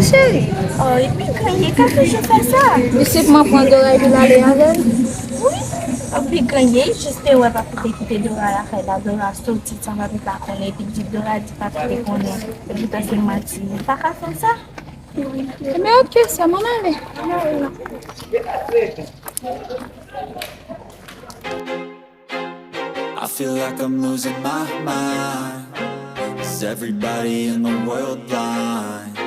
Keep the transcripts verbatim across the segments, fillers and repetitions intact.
Cheri, oh, epi Kanye ka toujou fè sa. Li senpman pran Dora epi l ale avè l. Wi, epi Kanye jis te wè Papy te kite Dora lakay la, Dora soti san Papy pa konnen, epi di Dora di Papy te konnen, epi tan se manti. Li pa ka fè sa. Men ok, sè m, ann ale. I feel like I'm losing my mind. Is everybody in the world blind?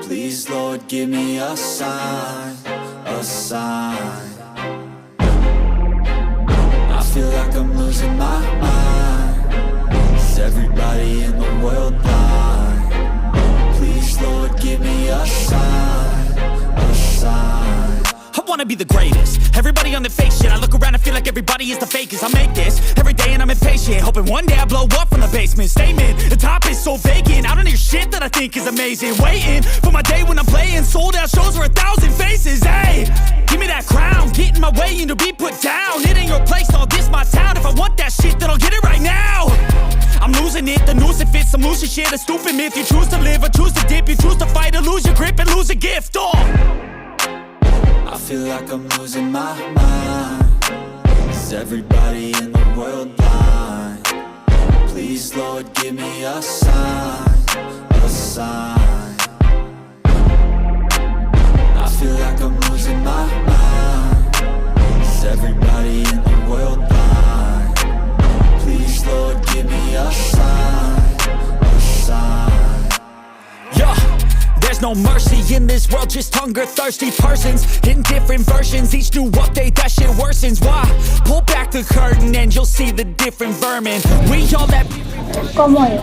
Please, Lord, give me a sign, a sign. I feel like I'm losing my mind. Is everybody in the world blind? Please, Lord, give me a sign, a sign. I wanna be the greatest. Everybody on the fake shit. I look around and feel like everybody is the fakest. I make this every day and I'm impatient. Hoping one day I blow up from the basement. Statement, the top is so vacant. I don't hear shit that I think is amazing. Waiting for my day when I'm playing sold out shows for a thousand faces. Hey, give me that crown. Get in my way and to be put down. It ain't your place, all this my town. If I want that shit, then I'll get it right now. I'm losing it, the noose it fits. I'm losing shit, a stupid myth. You choose to live or choose to dip. You choose to fight or lose your grip and lose a gift. Oh. I feel like I'm losing my mind. Is everybody in the world blind? Please, Lord, give me a sign, a sign. I feel like I'm losing my mind. Is everybody in the world blind? Please, Lord, give me a sign, a sign. Yeah, there's no mercy in this world, just hunger thirsty persons in different versions. Each new update, that shit worsens. Why? Pull back the curtain and you'll see the different vermin. We all have Kòman w ye?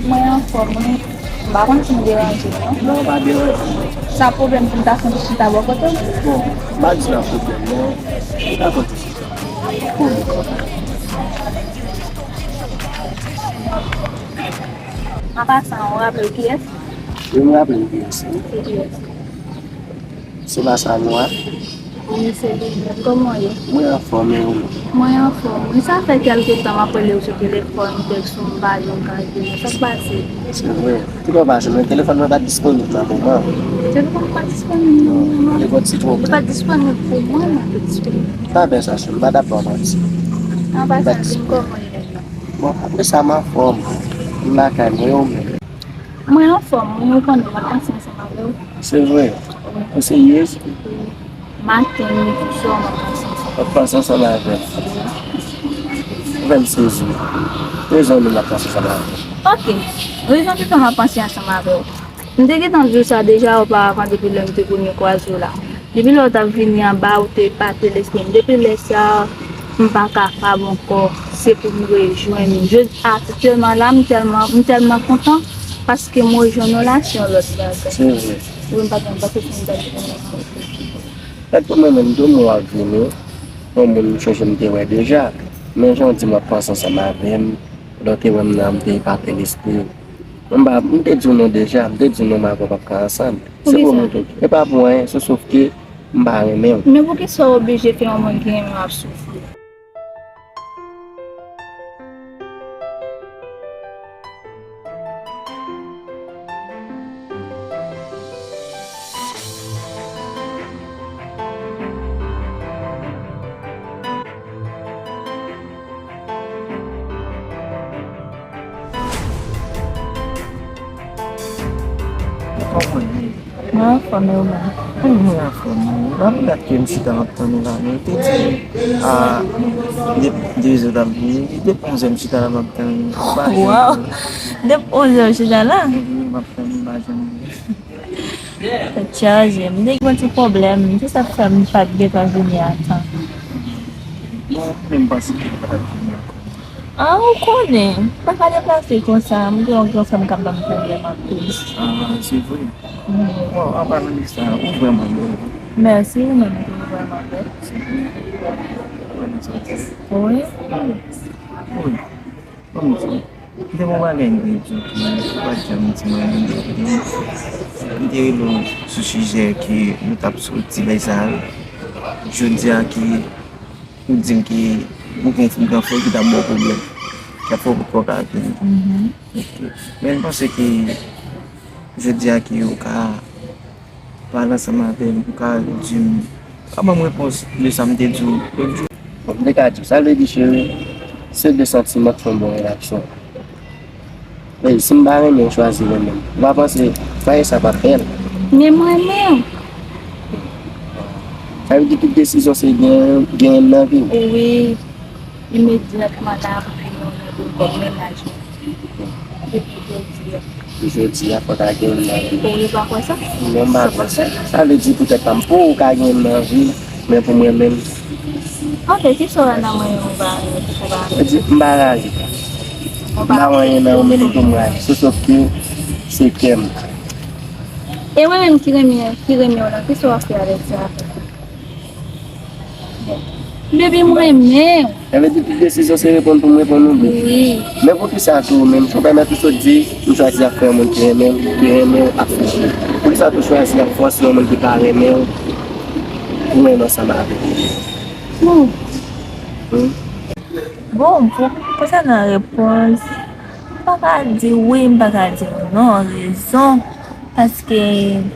Mwen anfòm, wi. M pa konn si m deranje w, non. Non, w pa deranje m. Sa pwoblèm pou m ta fè yon ti chita bò kote w? Bon, m pa di w nan pwoblèm, non. M ta fè yon ti chita. Cool. An pasan, ou raple w kiyès? Wi, m raple m kiyès, wi. Se kiyès? Se pa sa nou a? Wi, se li menm. Kòman w ye? Mwen anfòm, e ou menm? Mwen anfòm, wi. Sa fè kèlke tan m ap rele w sou telefòn, tèks ou m pa janm ka jwenn ou. Sa k pase? Se vre. Ki bò pase? Men telefòn mwen pa disponib nan moman. Telefòn ou pa disponib nan moman? Non, li pa disponib. Li pa disponib pou mwen, non, li disponib. Pa fè sa, cheri, m pa t ap ba w manti. An pasan, di m kòman w ye menm? Bon, apre sa, m anfòm. M lakay mwen, e ou menm? Mwen anfòm, wi, ou konnen, m ap panse ansanm avè w. Se vre? Ou seryez? Wi. Maten, midi, swa, m ap panse ansanm. W ap panse ansanm avè m? Ou fè m sezi. Rezon nou m ap panse ansanm avè w? Ok. Rezon ki fè m ap panse ansanm avè w. M te gentan di w sa deja oparavan depi lè m te premye kwaze w la. Depi lè w t ap vini anba, ou te epate lespri m. Depi lè sa a, m pa kapab ankò. Se pou m rejwenn ou. Je, aktyèlman la, m tèlman, m tèlman kontan paske m rejwenn ou la, se yon lòt bagay. Se vre. Wi, m pa t janm panse pou m ta di konsa. Fèt pou mwen menm tou, mwen w ap vini, yon moun m chonje m te wè deja. Men jan w di m w ap panse ansanm avè m, lè w te wè m nan, m te epate lespri w. M pa, m te di w non deja, m te di w non m avè w p ap ka ansanm. Se pou mwen tou. E pa pou anyen, se sof ke m pa renmen w. Men poukisa w oblije fè yon moun ki renmen w ap soufri? Mwen anfòm, e ou menm? Mwen anfòm wi. M pa pou dat ke m chita m ap tann ou la, men ou te di a de, de zè w t ap vini, depi onzè m chita la m ap tann ou. Waw! Depi onzè w chita la? Wi, m ap tann ou, m pa janm vini. Tèt chaje. M te gen yon ti pwoblèm. Se sa k fè m pa t gentan vini a tan. Bon, men m panse ke ou pa t ap vini ankò. Ah, ou konnen. M pa ka deplase konsa. M gen yon gran frè m k ap ban m pwoblèm anpil. Ah, se vre? Bon, an palan de sa, ou vrèman bèl. Mèsi, ou menm tou, ou vrèman bèl. Se vre? Ou vrèman santi? Wi. Wi. Ban m di w, m te gen yon bagay m te di w ki ou pa t janm di mwen anyen. M te rele w sou sijè ke nou t ap soti bay sa a. Jodi a ke ou di m ke ou gen yon fi, ou gen yon fi ki t ap ba w pwoblèm, ki ap fè w pa ka vini. Men m panse ke Jodi a ke ou ka pale ansanm avè m, ou ka di m, ou ka ban m repons de sa m te di w lòt jou. Bon, m te ka di w, sa vle di, cheri, se de santiman k fè yon bon relasyon. Men si m pa renmen w, chwazi renmen m. Ou pa panse, pa sa p ap bèl? Men m renmen w. Sa vle di tout desizyon se gen, gen nan vi w. Wi, imedyatman la, pou nou renmen kòm mennaj mwen. Depi jodi a. Jodi a, fò ta gen nan vi. Ou pa kwè sa? Non, m pa kwè sa. Sa vle di poutèt pa m, pou ou ka gen nan vi, men pou mwen menm. Ok, kisa w wè nan mwen, ou pa, ou pa? Vle di, m pa rayi. M pa wè anyen nan ou menm pou m rayi. Se sòf ke se kè m. E mwen menm ki renmen, ki renmen w lan, kisa w ap fè avèk sa? Baby, m renmen w. Sa vle di tout desizyon se reponn pou m reponn ou, baby. Wi. Men poukisa tou, menm, si w pèmèt ou sot di, m chwazi ap fè yon moun ki renmen m, ki renmen w ap fè w. Poukisa tou chwazi ap fòse yon moun ki pa renmen w pou renmen ansanm avèk ou? Hmm. Hmm? Bon, pou, konsènan repons, m pa ka di wi, m pa ka di non, rezon, paske m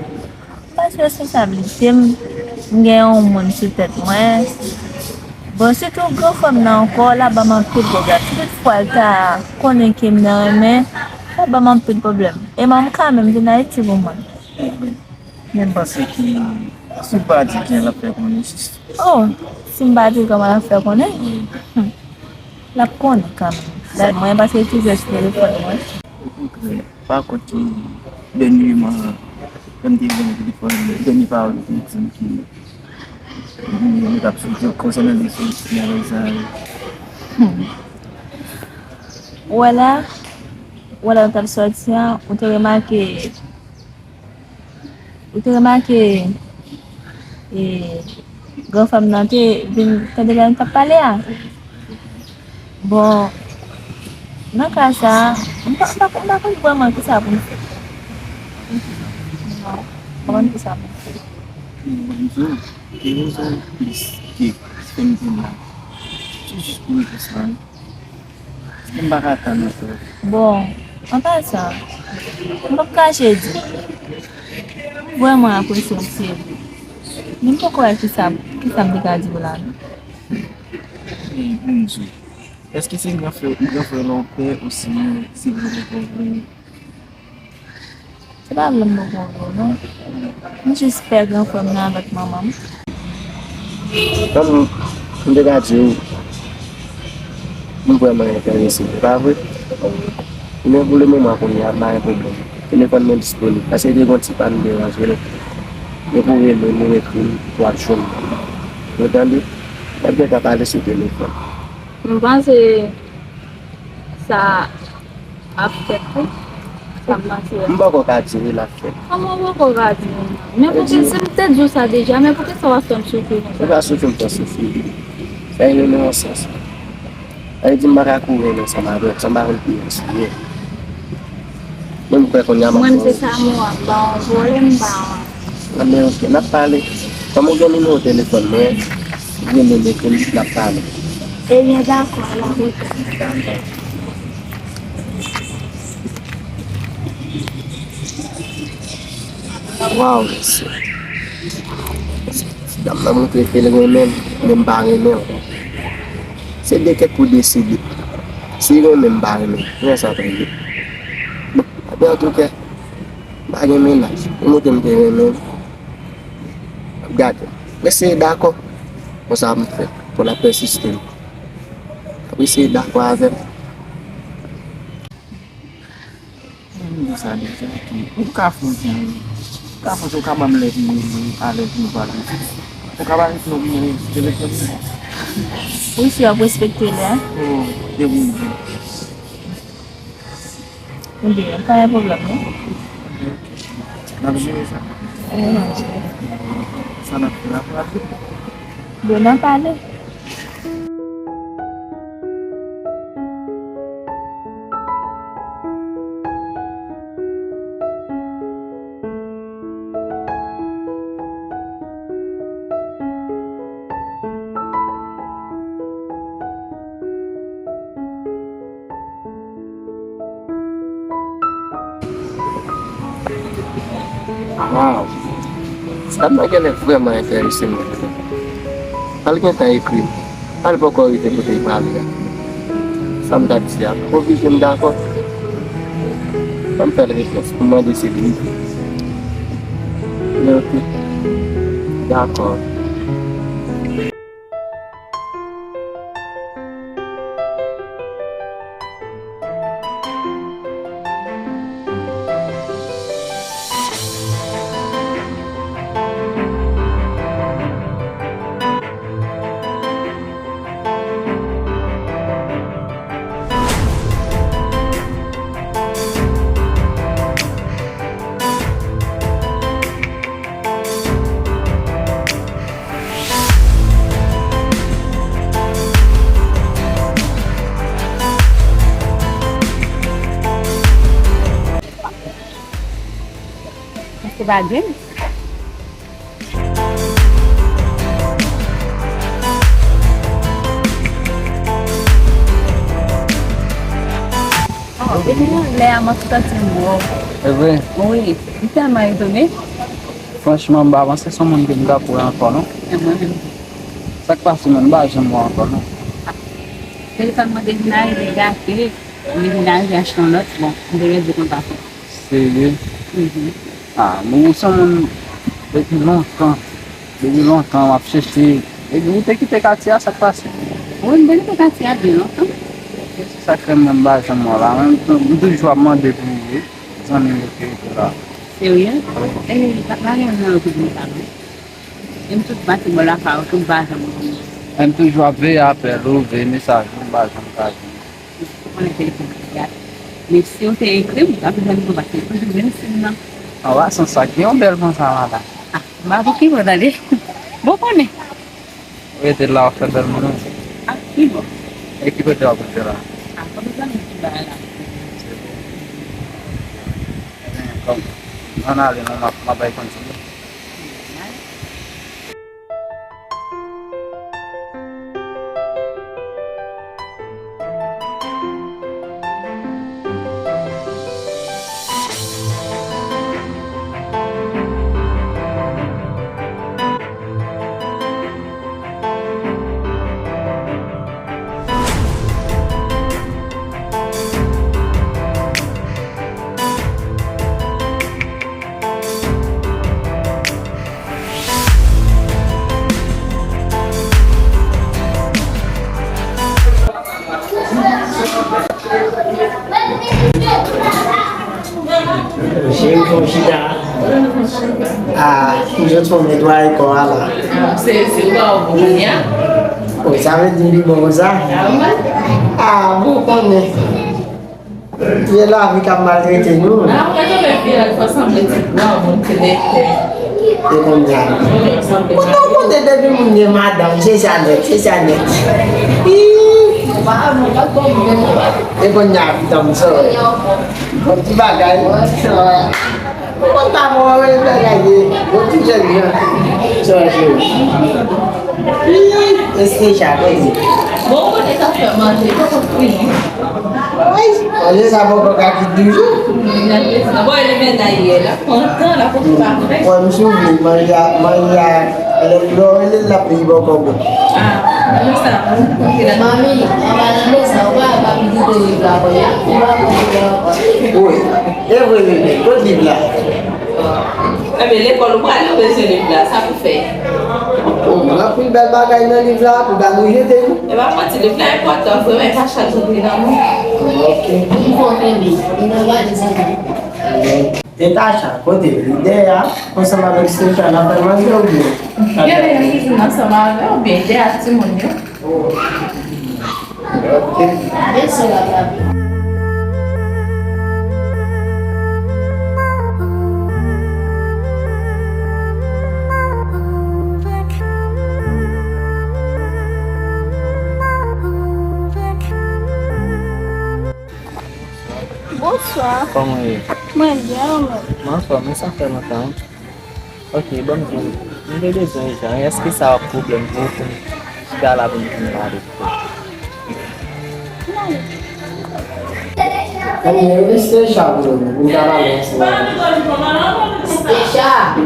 pase responsablite m, m gen yon moun sou tèt mwen. Bon, sitou gran frè m nan ankò, l ap ban m anpil pwoblèm. Si tout fwa l ta konnen ke m nan renmen, l ap ban m anpil pwoblèm. E m kanmenm vin Ayiti pou mwen. Men m panse ke si w pa di, jan l ap fè konnen jis. Oh, si m pa di, kòman l ap fè konnen? Hmm. L ap konnen kanmenm. Dayè, mwen pa se toujou sou telefòn mwen. Okontrè, pa kont ki dènye moman, lè m te gen telefòn, dènye pawòl ou te di m ki nou t ap sou konsènan de sou avèk sa. Hmm. Ou wè la, ou wè la nou t ap sòti an, ou te remake Ou te remake, e, gran frè m nan te vin tande lè n t ap pale a? Bon, nan ka sa a, m pa, m pa, m pa konn vrèman kisa pou m fè. Non, m pa konn kisa pou m fè. Bon, m di w, ki rezon plis ke fè m vin la? Se jis pou repons lan. M pa ka tann ankò. Bon, an pasan, m p ap kache di, m vrèman apresye w, Thierry. Men m poko wè kisa, kisa m te ka di w la, non. Men, pou m di w, èske se gran frè, gran frè la w pè, osnon se vre poko vre? Se pa vle m poko vle w, non. M jis pè gran frè m nan avèk manman m. Tann, m te ka di w, m vrèman enterese, pa vre? Men pou le moman, kounye a, m pa gen pwoblèm. Telefòn mwen disponib, paske te gen yon ti pàn, m te ranje l. Men pou rele m ou ekri m, w ap jwenn mwen. Ou tande? N ap gentan pale sou telefòn. M panse sa ap fèt tou. Sa m panse a. M poko ka di wi l ap fèt. Kòman w poko ka di wi? Men poukisa, si m te di w sa deja, men poukisa w ap fè m soufri konsa? Se pa soufri m fè w soufri. Sa e yon non sans. Sa vle di m pa ka kouri ansanm avè w, san m pa konn kiyès ou ye. Mwen m kwè kounye a m ap... Mwen m se sa mo a, m ba w vòlè, m ba w. Anben, oke, n ap pale. Kòm ou gen nimewo telefòn mwen, rele m, ekri m, n ap pale. Ebyen, dakò, alò, dakò. Waw, mesye. Ti dam nan montre ke l renmen m, men m pa renmen l. Se de kèk pou deside. Si l renmen m, m pa renmen l. Kijan sa pral ye? Bon, anben, antoukè, m pa gen mennaj. Li montre m te renmen l. Gade, m eseye dakò. Konsa m fè pou l ap pèsiste. Apre se dakò avè m. Mwen di sa deja, ke ou ka fè yon jan, ou ka fè yon jan, ou ka ban m lè pou mwen alèz pou nou pale. Ou ka ba m non mwen sou telefòn nan. Wi, si w ap respekte lè. Oh, de bon Dye. Ebyen, pa gen pwoblèm, non. N ap jere sa. Wi, n ap jere. Sa n ap fè la, pou n ap... Bon, n ap pale. Waw! Sa m nan genlè vrèman enterese mwen. Al gentan ekri m. Al poko rive kote l prale a. Sa m t ap di a, oblije m dakò. Ban m fè l repons pou m mande si li rive. Men oke. Dakò. Se pa James? Oh, depi lè a, mwen soti m wè w. E vre? Wi, m tèlman etone. Franchman, m pa panse se yon moun ke m t ap wè ankò, non. E mwen menm. Sa k pase menm, m pa janm wè w ankò, non. Telefòn mwen te vin arive gate, m te vin arive achte yon lòt, bon, m te pèdi kontak ou. Serye? Mhm. Ah, men ou se yon moun depi lontan, depi lontan m ap chèche. Epi ou te kite katye a, sa k pase? Wi, m te kite katye a byen lontan. Se sa k fè m menm m pa janm wè w la. M, m toujou ap mande pou ou, wi. Zanmi m yo ki rete la. Serye? Wi. E, pa, pa gen moun nan yo ki di m sa, non. E m tout pase bò lakay ou, tout m pa janm wè w. E m toujou ap veye apèl ou, veye mesaj ou, m pa janm ka jwenn ou. Ou konnen telefòn mwen gate. Men si w te ekri m, w t ap jwenn mwen paske m toujou menm sim nan. An, w a san sa gen yon bèl konsa, madanm. Ah, m pa pou ki bò tande. Bon, konnen. Ou rete la, w ap fè bèl moun, non? Ah, ki bò? E ki kote w ap rete la? Ah, kòm zanmi m ki bay la. Se bon. Ebyen, kòm, ann ale non, m ap, m ap bay kontinye. Cheri, fè w chita. Ah, m sot fè w netwaye kò a la. Ah, se, se ou pa w bon kounye a? Oh, sa vle di m pi bon konsa? Ah, bon, konnen. Vye lavi k ap maltrete nou. Ah, ou pa janm vye lavi, fò sanble ti granmoun ki rete. E konnya. Ou sanble. Ou pa konnen depi moun gen madanm, se sa nèt, se sa nèt. Ih. E konnya, pitan m, sòrè. Bon ti bagay. Ou konn pa bon wè bagay ye. Bon ti jèn jan. Sòrè cheri. Ih, Estecha, kote? Bon, kote sa fè manje, poko fini. Ay, manje sa poko ka kit toujou. Bon, e le mennaj ye la, kontan, la poko pa fè. Wè, m souvni, manje a, manje a, lè, lè w rele l, l ap peye bò kòb ou. Ah, manje sa, bon, ok, dakò. Manmi, anba nan mezon, ou pa, pa vin kite liv la, kounye a. Ou pa pran liv la ankò. Wi, e vre, bebe, kot liv la? Enben, lekòl ou prale, ou bezwen liv la, sa pou fè. O, gen anpil bèl bagay nan liv la, pou pa nou jete, wi. E pa manti, liv la enpòtan vre, men pa chak jou li nan men. Ok. M konn li, li nan valiz li. E Tacha, kote li? Dèyè a, ansanm avèk Stephane, ap fè manje oubyen? Gen lè nan kizin ansanm avè w, oubyen dèyè ak timoun yo. Ok. Bonswa. Kòman w ye? Mwen byen, ou menm? Mwen anfòm, men sa fè lontan. Ok, ban m di w, m te bezwen jan, èske sa ap pwoblèm pou ou pou m chita la pou m vin pale? Anyway, mesye Charles, nou ta pale ansanm. Stecha!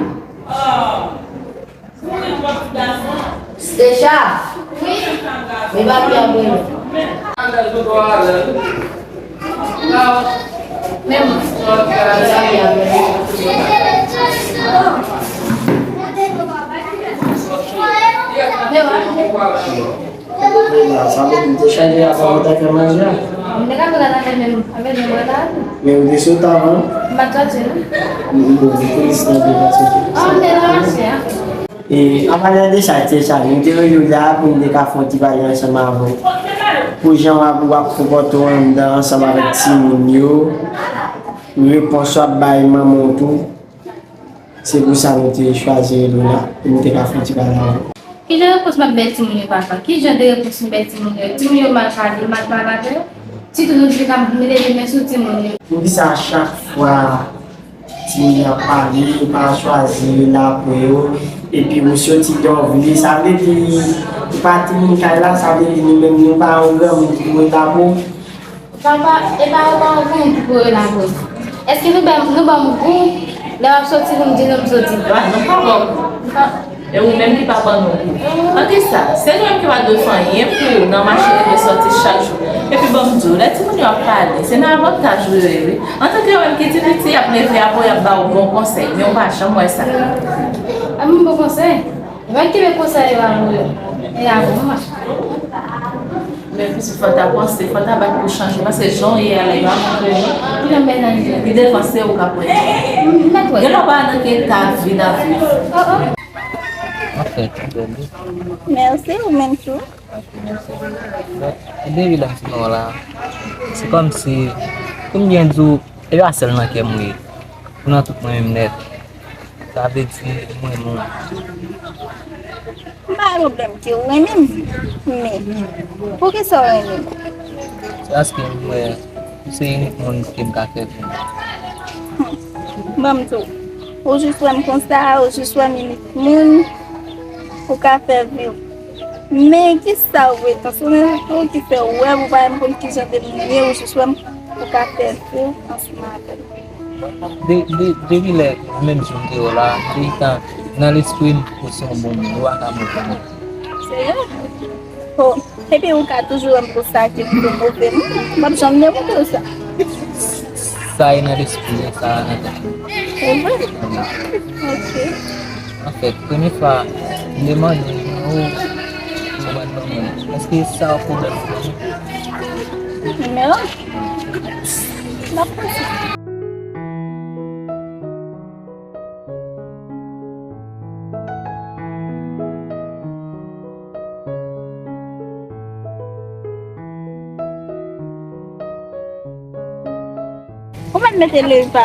Stecha! Vin pa byen mwen. Men mwen. Men mwen. Sa vle di, m te chanje avan mwen te fè manje a. M te ka fè gaz avè men m, avè men mwen la. Men ou te sot avan? M pa t soti, non. M bon, m te lis nan de pa t soti. Ah, m te nan mache a. E, an palan de sa, se sa, nou te rele w la pou nou te ka fè yon ti pale ansanm avè w. Pou jan w ap, w ap konpòte w anndan ansanm avèk timoun yo, repons w ap bay manman w tou. Se pou sa nou te chwazi rele w la, pou nou te ka fè yon ti pale avè w. Kijan repons m ap bay timoun yo, papa? Kijan de repons m bay timoun yo? Timoun yo mal pale, mal pale avè yo. Sitou nou te ka mete men sou timoun yo. Poukisa chak fwa timoun yo ap pale, ou pa chwazi rele apre yo, epi ou soti lè w vle, sa vle di, ou pa timoun kay la, sa vle di nou menm nou pa yon granmoun ki pou rele apre w? Papa, e pa ou pa yon granmoun ki pou rele apre w. Èske nou ban, nou ban m gou lè w ap soti pou m di nou m soti? Ah, nou pa ban w gou. E ou menm ki pa ban nou gou. Tande sa, se nou menm ki pa dwe fè anyen pou ou nan mache leve sòti chak jou. Epi ban m di w, lè timoun yo ap pale, se nan avantaj ou yo ye, wi. Antanke yo menm ki pi piti, y ap leve apre w, y ap ba w bon konsèy, men ou pa janm wè sa. A, m bon konsèy? Mwen kenbe konsèy yo avè yo. E avè mwen. Men pitit, fò ta panse, fò ta bat pou chanje, paske jan w ye a la, yo ap montre nou. Ki nan men nan li? Pi devan se ou k ap wè. M mèt wè. Gen lè w pa nan ki eta vi n ap viv. Oh, oh. Anfèt, ou bèl wi. Mèsi, ou menm tou. Donk, depi lè m fin wè w la, se kòmsi, pou m byen di w, e pa sèl nan kè m ou ye. Ou nan tout mwen menm nèt. Sa vle di, m renmen w. M pa gen pwoblèm ke ou renmen m, men poukisa w renmen m? Se paske m wè ou se inik moun ke m ka fè pou mwen. Ban m di w, ou jis wè m konsa, ou jis wè m inik moun ou ka fè vi w. Men kisa ou vle tan sou mwen tou ki fè ou wè m, ou pa menm konn kijan de moun m ye, ou jis wè m, ou ka fè vi w ansanm avè m. De, de, depi lè menm jou m te wè w la, depi tan nan lespri m ou se yon bon moun, ou pa ka move moun. Serye? Oh, epi ou ka toujou wè m konsa ke m te move moun, m p ap janm remake w sa. Sa e nan lespri, sa nan tèt mwen. E vre? Ok. Anfèt, premye fwa, m te mande w, ou pa t ban mwen. Èske sa yon pwoblèm pou mwen? Nimewo? M ap panse. Ou mèt mete le pa.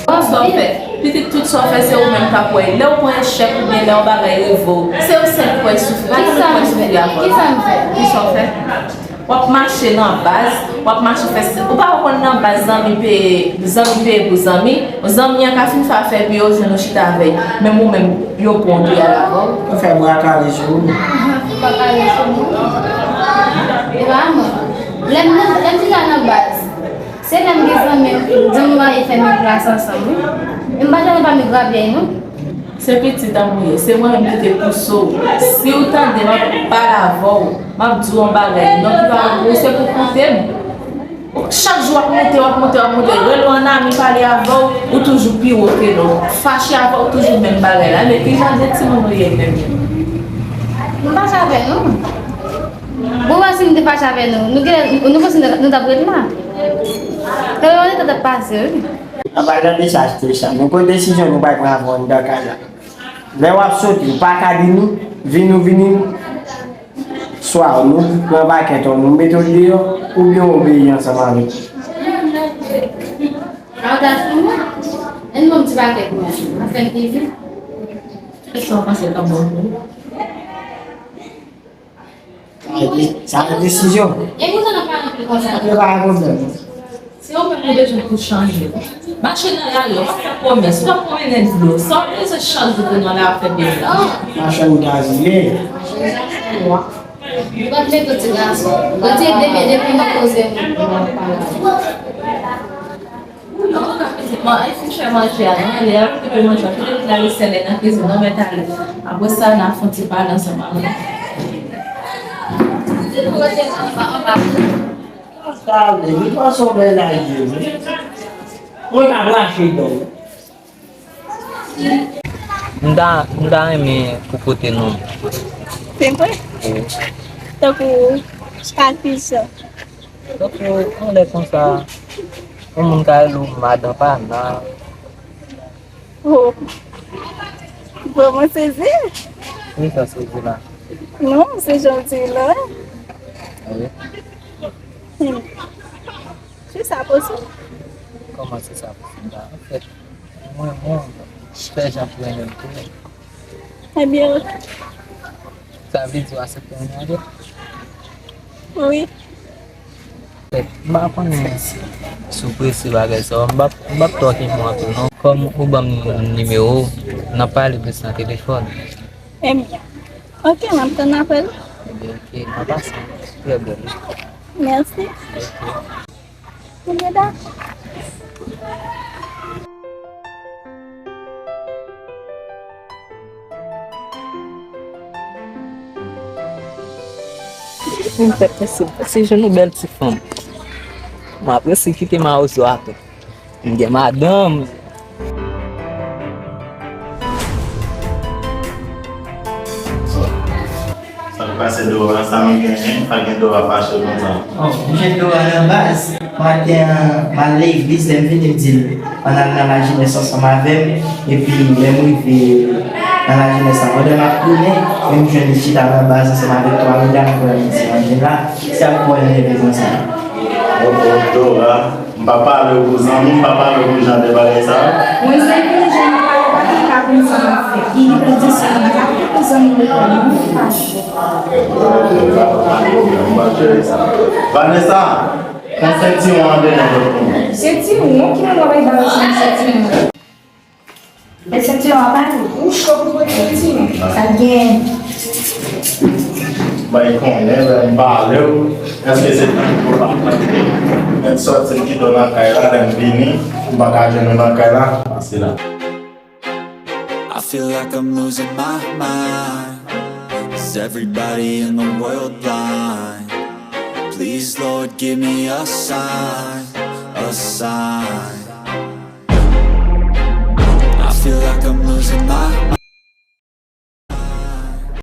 Bon, sa w fè. Pitit, tout sa w fè, se ou menm k ap wè. Lè w pran echèk oubyen lè yon bagay rive w, se ou sèl k pral soufri. Pa gen lòt k pral soufri avan w. Kisa m fè? Kisa w fè? W ap mache nan baz, w ap mache fè si. Ou pa konn nan baz zanmi peye, zanmi peye pou zanmi. Zanmi an ka fin fè afè pi yo jwenn ou chita avè l. Menm ou menm, yo pran w tou y al avè w. Ou fè bra kale sou ou. Bra kale sou mwen. E pa mwen. Lè m nan, lè m chita nan baz, se lè m gen zanmi, zanmi m ale fè men plas ansanm, wi. Men m pa janm pa men grapyèy, non. Se pitit an m ye, se mwen menm ki te pouse w. Si w tande m ap pale avè w, m ap di w yon bagay, non ki pa pou ou, se pou koute m. Chak jou w ap monte, w ap monte, w ap monte. Rele w an ami pale avè w, ou toujou pi wo ke nou. Fache avè w, toujou menm bagay la. Men ki jan de timoun ou ye menm? M fache avè nou. Bon, wè si m te fache avè nou, nou gen, nou panse nou, nou t ap ret la? Tande yon leta t ap pase, wi. An pa tande sa, se sa. Nou pran desizyon nou pral pran avè w anndan kay la. Lè w ap soti, ou pa ka di nou, vini ou vini, swa nou pran pakèt ou, nou mete w deyò, oubyen w obeyi ansanm avèk nou. Avantaj pou mwen, ann ban m ti pakèt mwen, anfen ki di. Kisa w panse k ap bon pou ou? Sa de-, sa de desizyon. E pou sa nan pale konsa? E pa pwoblèm. Se ou menm ou bezwen pou chanje. Mache nan lari, w ap fè komès, w ap pwomennen dlo. Sa w bezwen chanje pou nan la ap fè byen la. Machann gaz li ye. Ou pa t mete ti gason. Retire demen depi nan koze moun. Bon, ay fin fè manje a, non? Lè y ap okipe manje a, kite tout la resèlè nan kizin, non, mèt ale. Apre sa, n a fè yon ti pale ansanm avè l. Sa ale, li pa son bèl aye, wi. Mwen ka rache don. M ta, m ta renmen pou kote non. Se vre? Wi. Tankou pa kisa? Tankou anlè konsa, yon moun ka rele w madan pa nan. Oh. Vrèman sezi? Kisa sezi la? Non, se jan w di la. Wi. Hmm. Si sa posib. Kòman si sa posib la? Anfèt, mwen, mwen, fè jan pou renmen m tou. Ebyen, ok. Sa vle di w aksepte yon maryaj? Wi. Anfèt, m pa konnen si w prese bagay sa yo. M p ap, m p ap twò kenbe w anpil non. Kòm ou ban m nimewo w, n ap pale plis nan telefòn. Ebyen, ok, m ap tann apèl. Ebyen, ok, m ap pase. Trè byen. Mèsi. Ok. Kounye a. M fèk fè se, se jwenn yon bèl ti fanm. M ap resi kite mawozo a tou. M gen madanm. Sa k pase Dora, sa nou genyen, pa gen Dora fache konsa. Oh, m jwenn Dora nan baz. Maten an, m al legliz, lè m vini, m di l, ann al nan lajinès ansanm avè m. Epi, lè m rive nan lajinès la, pandan m ap tounen, men m jwenn li chita nan baz ansanm avèk twa medam, frè m, se Angela. Sa k fè w nève konsa? Oh, oh, Dora. M pa pale w pou zanmi, m pa pale w pou jan de bagay sa yo. Mwen se pou jan m ap pale, pa gen ka pou m sa m ap fè. Li gentan di se mwen k ap fè pou zanmi m, mwen fache. M pa jere sa. Vanessa, pran sentiwon an deyò pou mwen. Sentiwon? Ki moun w ap bay bal sou sentiwon? Mèt sentiwon an pa tou. Ou cho pou pote sentiwon. Sa k gen? Bay konnen, lè m pale w, èske se tankou w pa tande? Mèt sòti m kite w nan kay la, lè m vini, m pa ka jwenn ou nan kay la, pase la. I feel like I'm losing my mind. Is everybody in the world blind? Please, Lord, give me a sign, a sign.